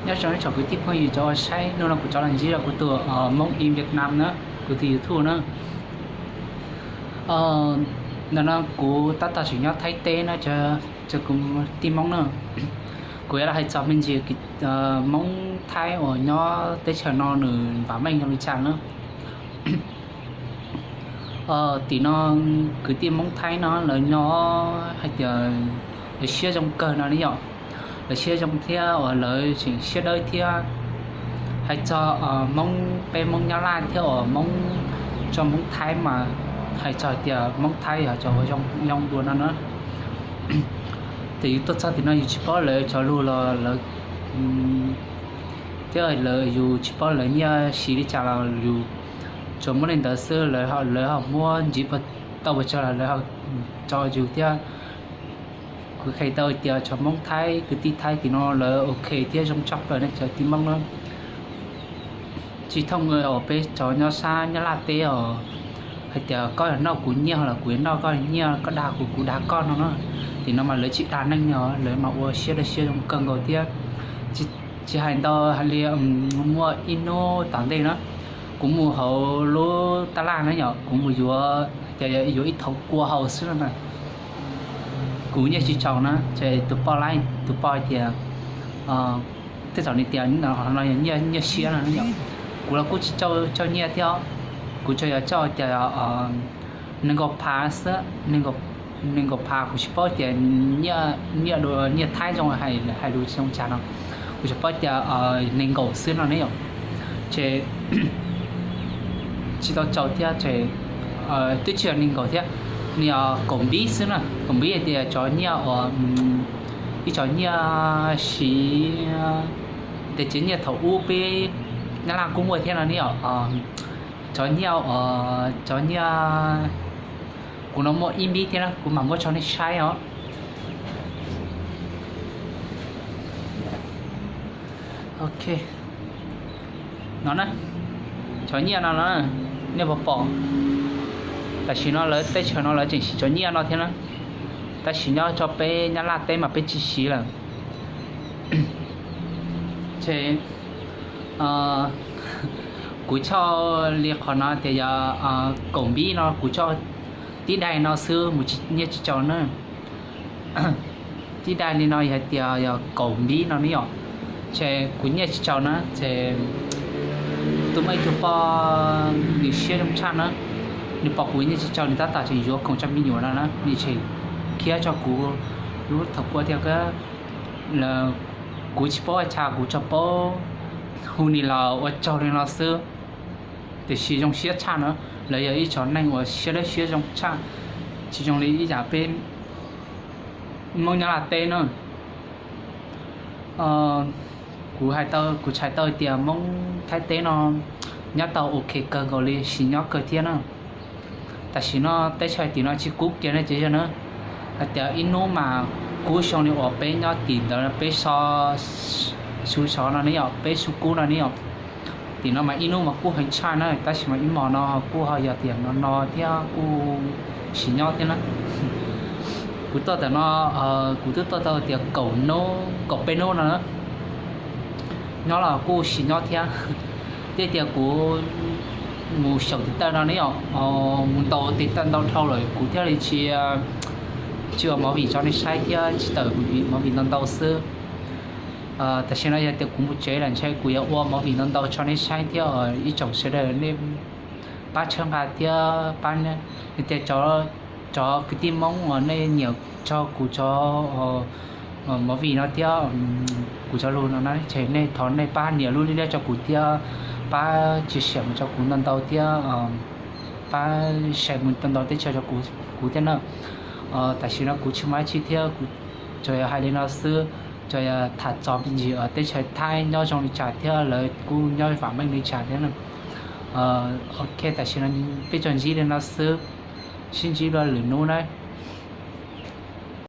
Nyob zoo ib tsoom kwv tij phooj ywg cov uas saib, hnub no kuv rov los ntsib rau kuv tus Hmoob in Vietnam na, kuv tus YouTube na. Ntawm no kuv tab tom tseem nyob Thaib teb na, cov kwv tij Hmoob na. Kuv yuav los hais txog me ntsis Hmoob Thaib uas nyob teb chaws no nws vam meej zoo li cas na. Tim no kwv tij Hmoob Thaib no lawv nyob hais tias lawv siab zoo kawg no ne yom. Lawv siab zoo thiab uas lawv tseem siab dawb thiab. Hais txog Hmoob, peb Hmoob Nyab Laj thiab uas Hmoob, txog Hmoob Thaib mas hais txog tias Hmoob Thaib yog cov uas zoo dua no na. Ces yus tuaj txog tim no yus tsis paub lawv cov lus los lawv, thiab lawv, yus tsis paub lawv nyiaj siv li cas los yus tsuas muab li ntawd xwb, lawv ho muab ntxiv tau puas tsawg los lawv ho tso yus thiab. Kuv qhia tau tias cov Hmoob Thaib, kwv tij Thaib tim no lawv ok thiab zoo tshaj plaws nej cov tij Hmoob na. Tsis thooj uas peb cov nyob sab Nyab Laj teb os, hais tias koj yog noj kuv nyiaj los kuv yuav noj koj nyiaj, koj dag kuv kuv dag koj no na. Tim no mas lawv tsis dag neeg os, lawv mas ua siab dawb siab zoo kawg nkaus thiab. Tsis hais ntau li, muaj ib hnub tom ntej na, kuv mus hauv lub tab laj na yom, kuv mus yuav, hais tias yuav ib thaum kua haus xwb no na. Kuv nyiaj tsis txaus na ces tus poj laib, tus poj hais tias, tej zaum nws tias no yog nyiaj siab no yom. Kuv los kuj tsis txawj nyiaj thiab, kuv tsuas yog txawj tias nees nkaum phav xwb, nees nkaum phav, kuv tsis paub tias nyiaj, nyiaj Thaib zoo hais lus zoo cas no, kuv tsuas paub tias nees nkaum xwb no ne yom. Ces tsis tau txaus thiab ces twb tsis yog nees nkaum thiab, nws yog kaum npib xwb na. Kaum npib hais tias cov nyiaj uas, ib cov nyiaj siv, tias cov nyiaj thaum ub peb Nyab Laj kuj muaj thiab no ne yom. Cov nyiaj, cov nyiaj, kuv no muaj ib npib thiab na, kuv mam muab tso nej saib os. Ok, no na, cov nyiaj no no, nej puas pom? Tam sim no lawv teb chaws no lawv tseem siv cov nyiaj no thiab na. Tab sis nyob rau peb Nyab Laj teb mas peb tsis siv lawm. Ces kuv coj li qhov no tias yog kaum npib no, kuv coj tib daim no xwb mus, nyiaj tsis txaus na. Tib daim li no yog hais tias yog kaum npib no ne yom. Ces kuv nyiaj tsis txaus na ces tus muaj ib tug poj, nws siab zoo tshaj na, nws pom kuv nyiaj tsis txaus nws tab tom tseem yuav khoom tso me nyuam no na, nws tseem khiab tso kuv lub thaum kua thiab. Kuv tsis paub ua cas, kuv tsuas paub hu nws los ua tsaug li no xwb. Tiam sis zoo siab tshaj na, lawv yog ib cov neeg uas siab dawb siab zoo tshaj, tsis zoo li ib yam peb Hmoob Nyab Laj teb na. Kuv hais tau, kuv txhais tau tias Hmoob Thaib teb no nyob tau ok kawg nkaus li, siv nyob kawg thiab na. Tam sim no teb chaws tim no tsis kub kiag ne ces yog na, hais tias ib hnub mas kub xyoo li uas peb nyob tim ntawd peb so, su sov no ne yom, peb su kub no ne yom. Tim no mas ib hnub mas kub heev tshaj na, tab sis mas ib hmos no kuj ho yog tias no no thiab kuj siv nyob thiab na. Kuv tuaj tam no, kuv twb tuaj tau tias kaum hnub kaum peb hnub no na, nyob los kuj siv nyob thiab. Thiab tias kuv mus xyaum tiv tawj no ne yom, mus ntaus tiv tawj ntau dhau lawm kuv thiaj li tsis, tsis ua movie tso nej saib thiab tsis tawm movie ntau ntau xwb. Tam sim no yog tias kuv mus tsev lawm ntshe kuv yuav ua movie ntau ntau tso nej saib thiab ib tsoom sawv daws nej pab tshawb nqa thiab pab, tias cov kwv tij Hmoob uas nej nyiam tso kuv cov movie no thiab kuv cov lus no na, ces nej thov nej pab nias lub like tso kuv thiab pab share mus tso kuv ntau ntau thiab pab share mus ntau ntau teb chaws rau kuv thiab na. Tam sim no kuv tsis muaj dab tsi thiab, kuv tsuas yog hais li no xwb, tsuas yog tham txog me ntsis teb chaws Thaib nyob zoo li cas thiab lawv kuj nyob vam meej li cas thiab na. Ok, tam sim no peb tsuas ntsib li no xwb, sib ntsib dua lwm hnub na.